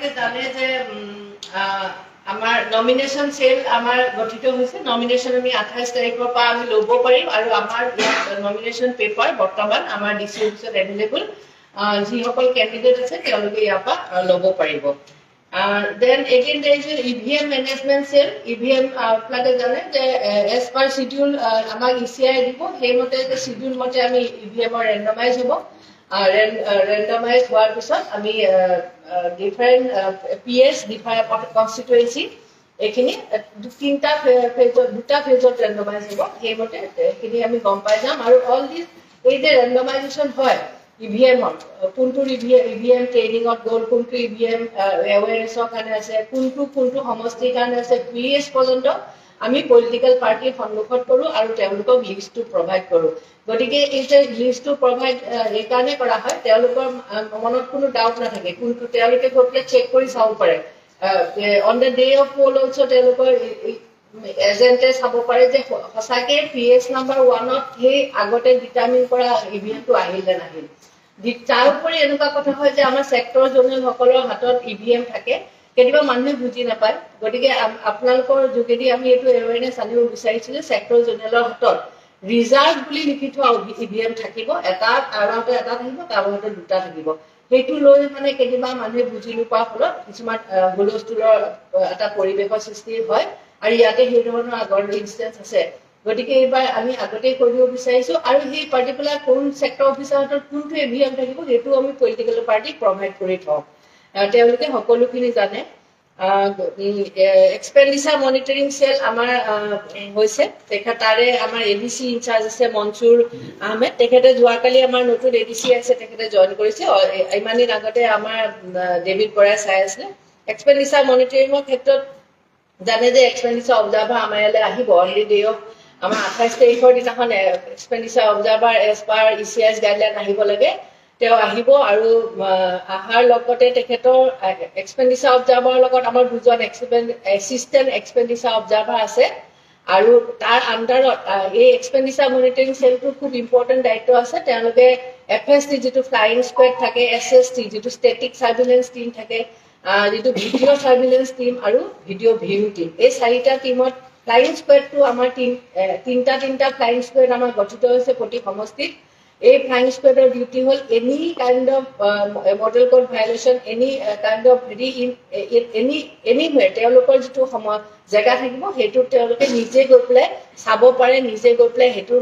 আপোনালোকে জানে যে আমাৰ নমিনেশ্যন চেল আমাৰ গঠিত হৈছে। নমিনেশ্যন আমি 28 তাৰিখৰ পৰা আমি ল'ব পাৰিম আৰু আমাৰ ইয়াত নমিনেশ্যন পেপাৰ বৰ্তমান আমাৰ ডি চি অফিচত এভেইলেবল। যিসকল কেণ্ডিডেট আছে, তেওঁলোকে ইয়াৰ পৰা ল'ব পাৰিব। Then again there is EVM management cell. EVM আপোনালোকে জানে যে এজ পাৰ চিডিউল আমাক ইচিআই দিব, সেইমতে যে চিডিউল মতে আমি ইভিএমৰ ৰেণ্ডমাইজ হ'ব। ৰেণ্ডমাইজ হোৱাৰ পিছত আমি ডিফাৰেণ্ট পিএছ, ডিফাৰেণ্ট কনষ্টিটুৱেঞ্চি, এইখিনি তিনিটা ফেজত, দুটা ফেজত ৰেণ্ডমাইজ হ'ব। সেইমতে সেইখিনি আমি গম পাই যাম। আৰু অল দিছ এই যে ৰেণ্ডমাইজেশ্যন হয় ইভিএমৰ, কোনটো ইভিএম ট্ৰেইনিঙত গ'ল, কোনটো ইভিএম এৱেৰনেছৰ কাৰণে আছে, কোনটো কোনটো সমষ্টিৰ কাৰণে আছে, পিএছ পৰ্যন্ত আমি পলিটিকেল পাৰ্টিৰ সন্মুখত কৰোঁ আৰু তেওঁলোকক লিষ্টটো প্ৰভাইড কৰোঁ। গতিকে এই যে লিষ্টটো প্ৰভাইড এইকাৰণে কৰা হয়, তেওঁলোকৰ মনত কোনো ডাউট নাথাকে কোনটো, তেওঁলোকে গৈ পেলাই চেক কৰি চাব পাৰে। On the day of poll also তেওঁলোকৰ এজেণ্টে চাব পাৰে যে সঁচাকে পিএছ নাম্বাৰ 1ত সেই আগতে ডিটাৰমিন কৰা ইভিএমটো আহিল নে নাহিল। তাৰোপৰি এনেকুৱা কথা হয় যে আমাৰ ছেক্টৰ জনেলসকলৰ হাতত ইভিএম থাকে, কেতিয়াবা মানুহে বুজি নাপায়। গতিকে আপোনালোকৰ যোগেদি আমি এইটো এৱেৰনেছ আনিব বিচাৰিছো যে ছেক্টৰ জনেলৰ হাতত ৰিজাৰ্ভ বুলি লিখি থোৱা ইভিএম থাকিব, এটা কাৰোবাৰ হাতত এটা থাকিব, কাৰোবাৰ হাতত দুটা থাকিব। সেইটো লৈ মানে কেতিয়াবা মানুহে বুজি নোপোৱাৰ ফলত কিছুমান হুলস্থুলৰ এটা পৰিৱেশৰ সৃষ্টি হয় আৰু ইয়াতে সেই ধৰণৰ আগৰ ইনষ্টেঞ্চ আছে। গতিকে এইবাৰ আমি আগতেই কৈ দিব বিচাৰিছো আৰু সেই পাৰ্টিকুলাৰ কোন ছেক্টৰ অফিচাৰ হাতত কোনটো ইভিএম থাকিব, সেইটো আমি পলিটিকেল পাৰ্টিক প্ৰভাইড কৰি থওঁ, তেওঁলোকে সকলোখিনি জানে। এক্সপেণ্ডিচাৰ মনিটৰিং চেল আমাৰ হৈছে, তাৰে আমাৰ এডিচি ইনচাৰ্জ আছে মনচুৰ আহমেদ। তেখেতে যোৱাকালি আমাৰ নতুন এডিচি আছে, তেখেতে জইন কৰিছে। ইমান দিন আগতে আমাৰ ডেভিড বৰাই চাই আছিলে। এক্সপেণ্ডিচাৰ মনিটৰিঙৰ ক্ষেত্ৰত জানে যে এক্সপেণ্ডিচাৰ অবজাৰ্ভাৰ আমাৰ ইয়ালৈ আহিব অন the day of আমাৰ 28 তাৰিখৰ দিনাখন। Expenditure observer as per ECI's guideline আহিব লাগে, তেওঁ আহিব আৰু অহাৰ লগতে তেখেতৰ এক্সপেণ্ডিচাৰ অবজাৰ্ভাৰৰ লগত আমাৰ দুজন এছিষ্টেণ্ট এক্সপেণ্ডিচাৰ অবজাৰ্ভাৰ আছে আৰু তাৰ আণ্ডাৰত এই এক্সপেণ্ডিচাৰ মনিটৰিং চেলটোৰ খুব ইম্পৰ্টেণ্ট দায়িত্ব আছে। তেওঁলোকে এফএছটি, যিটো ফ্লাইং স্কোৱাড থাকে, এছএছটি, যিটো ষ্টেটিক চাৰ্ভিলেঞ্চ টিম থাকে, যিটো ভিডিঅ' চাৰ্ভিলেঞ্চ টিম আৰু ভিডিঅ' ভিউইং টিম, এই চাৰিটা টিমত ফ্লাইং স্কোৱাডটো আমাৰ টিম, তিনিটা তিনিটা ফ্লাইং স্কোৱাড আমাৰ গঠিত হৈছে প্ৰতি সমষ্টিত। এই ফ্লাইং স্কোৱাডৰ ডিউটি হ'ল any kind of model code violation, any kind of হেৰি, ইন এনি এনিৱেৰ তেওঁলোকৰ যিটো সময় জেগা থাকিব, সেইটোত তেওঁলোকে নিজে গৈ পেলাই চাব পাৰে, নিজে গৈ পেলাই সেইটোৰ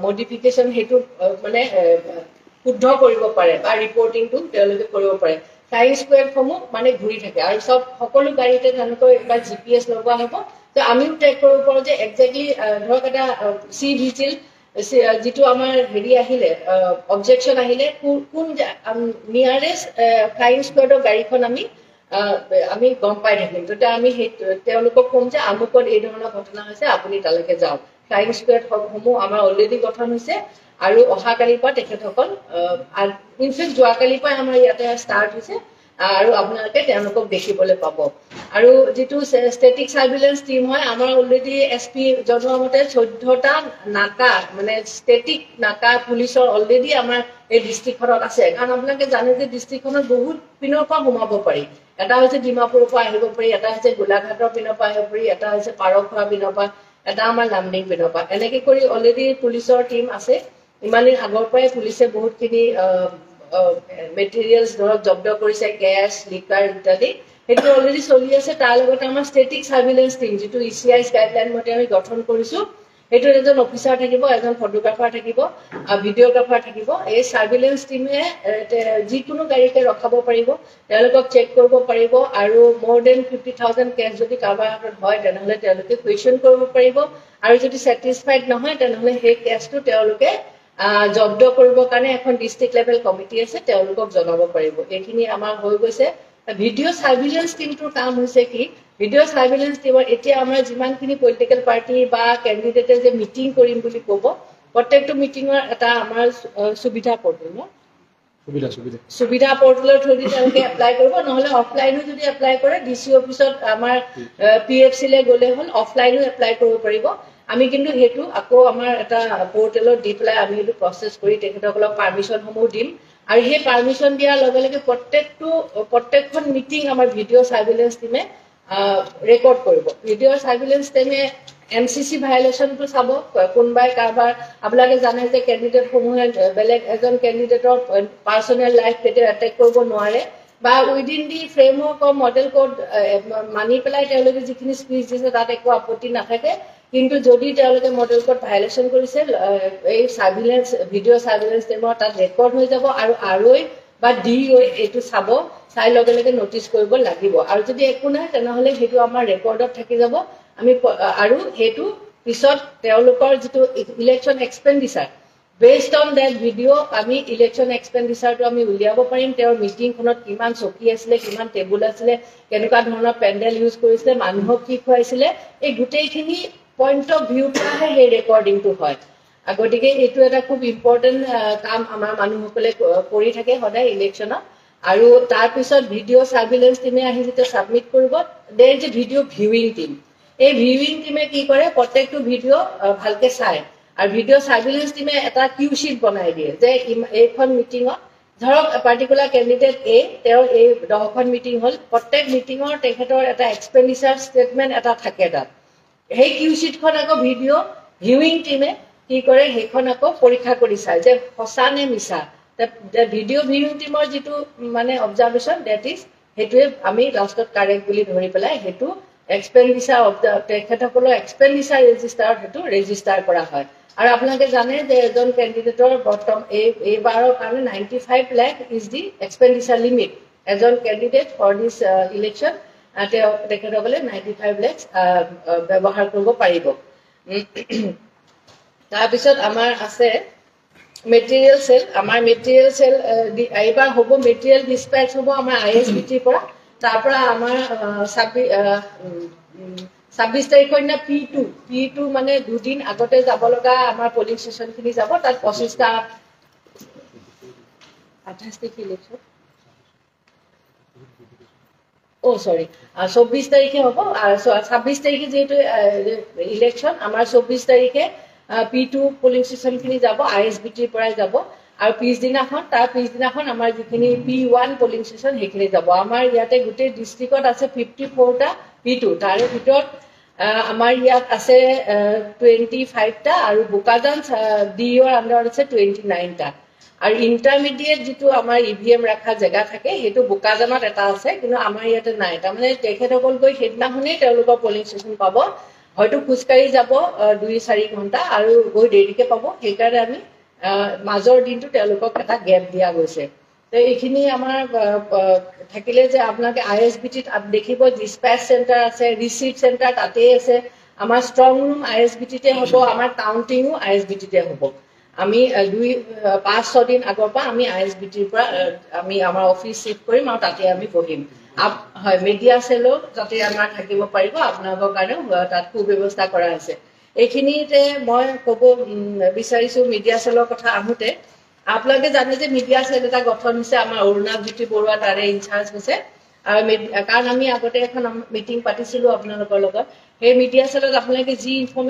মডিফিকেশ্যন, সেইটো মানে শুদ্ধ কৰিব পাৰে বা ৰিপৰ্টিংটো তেওঁলোকে কৰিব পাৰে। ফ্লাইং স্কোৱাডসমূহ মানে ঘূৰি থাকে আৰু চব সকলো গাড়ীতে তেওঁলোকৰ এইবাৰ জিপিএছ লগোৱা হ'ব, ত আমিও ট্ৰেক কৰিব পাৰোঁ যে একজেক্টলি ধৰক এটা চি ভিজিল যিটো আমাৰ হেৰি আহিলে, অবজেকশ্যন আহিলে, কোন নিয়াৰেষ্ট ফ্লাইং স্কোৱাডৰ গাড়ীখন আমি গম পাই থাকিম। তেতিয়া আমি সেই তেওঁলোকক ক'ম যে আমুকত এই ধৰণৰ ঘটনা হৈছে, আপুনি তালৈকে যাওক। ফ্লাইং স্কোৱাড সমূহ আমাৰ অলৰেডি গঠন হৈছে আৰু অহাকালিৰ পৰা তেখেতসকল, ইনফেক্ট যোৱাকালিৰ পৰাই আমাৰ ইয়াতে ষ্টাৰ্ট হৈছে আৰু আপোনালোকে তেওঁলোকক দেখিবলৈ পাব। আৰু যিটো ষ্টেটিক চাৰ্ভিলেঞ্চ টিম হয়, আমাৰ অলৰেডি এছপি জনোৱা মতে 14টা নাকা, মানে ষ্টেটিক নাকা পুলিচৰ অলৰেডি আমাৰ এই ডিষ্ট্ৰিক্টখনত আছে। কাৰণ আপোনালোকে জানে যে ডিষ্ট্ৰিক্টখনত বহুত পিনৰ পৰা সোমাব পাৰি। এটা হৈছে ডিমাপুৰৰ পৰা আহিব পাৰি, এটা হৈছে গোলাঘাটৰ পিনৰ পৰা আহিব পাৰি, এটা হৈছে পাৰখোৱা পিনৰ পৰা, এটা আমাৰ লামডিং পিনৰ পৰা। এনেকে কৰি অলৰেডি পুলিচৰ টিম আছে। ইমান দিন আগৰ পৰাই পুলিচে বহুতখিনি মেটেৰিয়েলছ ধৰক জব্দ কৰিছে, কেছ, লিকাৰ ইত্যাদি, সেইটো অলৰেডি চলি আছে। তাৰ লগতে আমাৰ ষ্টেটিক চাৰ্ভিলেঞ্চ টিম, যিটো ইচিআই গাইডলাইন মতে আমি গঠন কৰিছো, সেইটোত এজন অফিচাৰ থাকিব, এজন ফটোগ্ৰাফাৰ থাকিব, ভিডিঅ'গ্ৰাফাৰ থাকিব। এই চাৰ্ভিলেঞ্চ টিমে যিকোনো গাড়ীতে ৰখাব পাৰিব, তেওঁলোকক চেক কৰিব পাৰিব আৰু মোৰ then 50,000 cash যদি কাৰোবাৰ হাতত হয়, তেনেহ'লে তেওঁলোকে কুৱেশ্যন কৰিব পাৰিব আৰু যদি ছেটিছফাইড নহয়, তেনেহ'লে সেই কেছটো তেওঁলোকে জব্দ কৰিবৰ কাৰণে এখন ডিষ্ট্ৰিক্ট লেভেল কমিটি আছে, তেওঁলোকক জনাব পাৰিব। এইখিনি আমাৰ হৈ গৈছে। ভিডিঅ' চাৰ্ভিলেঞ্চ টিমটোৰ কাম হৈছে কি? ভিডিঅ' চাৰ্ভিলেঞ্চ টিমৰ এতিয়া আমাৰ যিমানখিনি পলিটিকেল পাৰ্টি বা কেণ্ডিডেটে যে মিটিং কৰিম বুলি ক'ব, প্ৰত্যেকটো মিটিঙৰ এটা আমাৰ সুবিধা পৰ্টেল ন, সুবিধা পৰ্টেলৰ থ্ৰুদি তেওঁলোকে এপ্লাই কৰিব। নহ'লে অফলাইনো যদি এপ্লাই কৰে, ডি চি অফিচত আমাৰ পিএফচিলৈ গ'লে হ'ল, অফলাইনো এপ্লাই কৰিব পাৰিব। আমি কিন্তু সেইটো আকৌ আমাৰ এটা পৰ্টেলত দি পেলাই আমি সেইটো প্ৰচেছ কৰি তেখেতসকলক পাৰ্মিশ্যনসমূহ দিম। আৰু সেই পাৰ্মিশ্যন দিয়াৰ লগে লগে প্ৰত্যেকখন মিটিং আমাৰ ভিডিঅ' চাৰ্ভিলেঞ্চ টিমে ৰেকৰ্ড কৰিব। ভিডিঅ' চাৰ্ভিলেঞ্চ টিমে MCC ভায়লেশ্যনটো চাব, কোনোবাই কাৰোবাৰ, আপোনালোকে জানে যে কেণ্ডিডেটসমূহে বেলেগ এজন কেণ্ডিডেটৰ পাৰ্চনেল লাইফ কেতিয়াও এটেক কৰিব নোৱাৰে, বা within the framework of model code মানি পেলাই তেওঁলোকে যিখিনি স্পীচ দিছে তাত একো আপত্তি নাথাকে। কিন্তু যদি তেওঁলোকে মডেল কোড ভায়লেশ্যন কৰিছে, এই চাৰ্ভিলেঞ্চ ভিডিঅ' চাৰ্ভিলেঞ্চ টিমৰ তাত ৰেকৰ্ড হৈ যাব আৰু আৰ অ' বা ডি অ' এইটো চাব, চাই লগে লগে নটিচ কৰিব লাগিব। আৰু যদি একো নাই তেনেহ'লে সেইটো আমাৰ ৰেকৰ্ডত থাকি যাব। আমি আৰু সেইটো পিছত তেওঁলোকৰ যিটো election expenditure, based on that video আমি ইলেকশ্যন এক্সপেণ্ডিচাৰটো আমি উলিয়াব পাৰিম। তেওঁৰ মিটিংখনত কিমান চকী আছিলে, কিমান টেবুল আছিলে, কেনেকুৱা ধৰণৰ পেণ্ডেল ইউজ কৰিছিলে, মানুহক কি খুৱাইছিলে, এই গোটেইখিনি পইণ্ট অফ ভিউৰ পৰাহে সেই ৰেকৰ্ডিংটো হয়। গতিকে এইটো এটা খুব ইম্পৰ্টেণ্ট কাম আমাৰ মানুহসকলে কৰি থাকে সদায় ইলেকশ্যনত। আৰু তাৰপিছত ভিডিঅ' চাৰ্ভিলেঞ্চ টিমে আহি যেতিয়া ছাবমিট কৰিব, there is a video viewing team। এই ভিউইং টিমে কি কৰে, প্ৰত্যেকটো ভিডিঅ' ভালকে চায় আৰু ভিডিঅ' চাৰ্ভিলেঞ্চ টিমে এটা কিউ শ্বিট বনাই দিয়ে যে এইখন মিটিঙত ধৰক পাৰ্টিকুলাৰ কেণ্ডিডেট এ, তেওঁৰ এই 10খন মিটিং হ'ল, প্ৰত্যেক মিটিঙৰ তেখেতৰ এটা এক্সপেণ্ডিচাৰ ষ্টেটমেণ্ট এটা থাকে তাত। সেই কিউ শ্বিটখন আকৌ ভিডিঅ' ভিউইং টিমে কি কৰে, সেইখন আকৌ পৰীক্ষা কৰি চায় যে সঁচা নে মিছা। ভিডিঅ' ভিউইং টিমৰ যিটো মানে অবজাৰ্ভেশ্যন, that is সেইটোৱে আমি লাষ্টত কাৰেক্ট বুলি ধৰি পেলাই সেইটো এক্সপেণ্ডিচাৰ অফ the তেখেতসকলৰ এক্সপেণ্ডিচাৰ ৰেজিষ্টাৰত সেইটো ৰেজিষ্টাৰ কৰা হয়। আৰু আপোনালোকে জানে যে এজন কেণ্ডিডেটৰ বৰ্তমান এইবাৰৰ কাৰণে 95 lakh is the expenditure limit। এজন কেণ্ডিডেট ফৰ দিছ ইলেকশ্যন তেওঁ তেখেতসকলে 95 লেক্স ব্যৱহাৰ কৰিব পাৰিব। তাৰপিছত আমাৰ আছে মেটেৰিয়েল চেল। আমাৰ মেটেৰিয়েল চেল এইবাৰ হ'ব, মেটেৰিয়েল ডিছপেচ হ'ব আমাৰ ISBTৰ পৰা। তাৰ পৰা আমাৰ 26 তাৰিখৰ দিনা পি টু মানে দুদিন আগতে যাব লগা আমাৰ পলিং ষ্টেচনখিনি যাব। তাত 25টা, 28 তাৰিখে ইলেকশ্যন, অ' চৰি, 24 তাৰিখে হ'ব। 26 তাৰিখে যিহেতু ইলেকশ্যন, আমাৰ 24 তাৰিখে পি টু পলিং ষ্টেচনখিনি যাব, ISBTৰ পৰাই যাব। আৰু পিছদিনাখন, তাৰ পিছদিনাখন আমাৰ যিখিনি পি ওৱান পলিং ষ্টেচন সেইখিনি যাব। আমাৰ ইয়াতে গোটেই ডিষ্ট্ৰিক্টত আছে 54টা পি টু, তাৰে ভিতৰত আমাৰ ইয়াত আছে 25টা আৰু বোকাজান ডি অ'ৰ আণ্ডাৰত আছে 29টা। আৰু ইণ্টাৰমিডিয়েট যিটো আমাৰ ইভিএম ৰখা জেগা থাকে, সেইটো বোকাজানত এটা আছে, কিন্তু আমাৰ ইয়াতে নাই। তাৰমানে তেখেতসকল গৈ সেইদিনাখনেই তেওঁলোকৰ পলিং ষ্টেচন পাব, হয়তো খোজকাঢ়ি যাব 2-4 ঘণ্টা আৰু গৈ দেৰিকে পাব। সেইকাৰণে আমি মাজৰ দিনটো তেওঁলোকক এটা গেপ দিয়া গৈছে। তো এইখিনি আমাৰ থাকিলে যে আপোনালোকে ISBTত দেখিব ডিছপেচ চেণ্টাৰ আছে, ৰিচিভ চেণ্টাৰ তাতেই আছে। আমাৰ ষ্ট্ৰং ৰুম ISBTতে হ'ব, আমাৰ কাউণ্টিঙো ISBTতে হ'ব। আমি 2, 5, 6 দিন আগৰ পৰা আমি ISBTৰ পৰা আমি আমাৰ অফিচ চিফ্ট কৰিম আৰু তাতে আমি বহিম। হয়, মিডিয়া চেলো তাতে আমাৰ থাকিব পাৰিব, আপোনালোকৰ কাৰণেও তাত সুব্যৱস্থা কৰা হৈছে। এইখিনিতে মই ক'ব বিচাৰিছো, মিডিয়া চেলৰ কথা আহোঁতে আপোনালোকে জানে যে মিডিয়া চেল এটা গঠন হৈছে, আমাৰ অৰুণাভ জ্যোতি বৰুৱা তাৰে ইনচাৰ্জ হৈছে। আৰু কাৰণ আমি আগতে এখন মিটিং পাতিছিলো আপোনালোকৰ লগত, সেই মিডিয়া চেলত আপোনালোকে যি ইনফৰ্মেশ্যন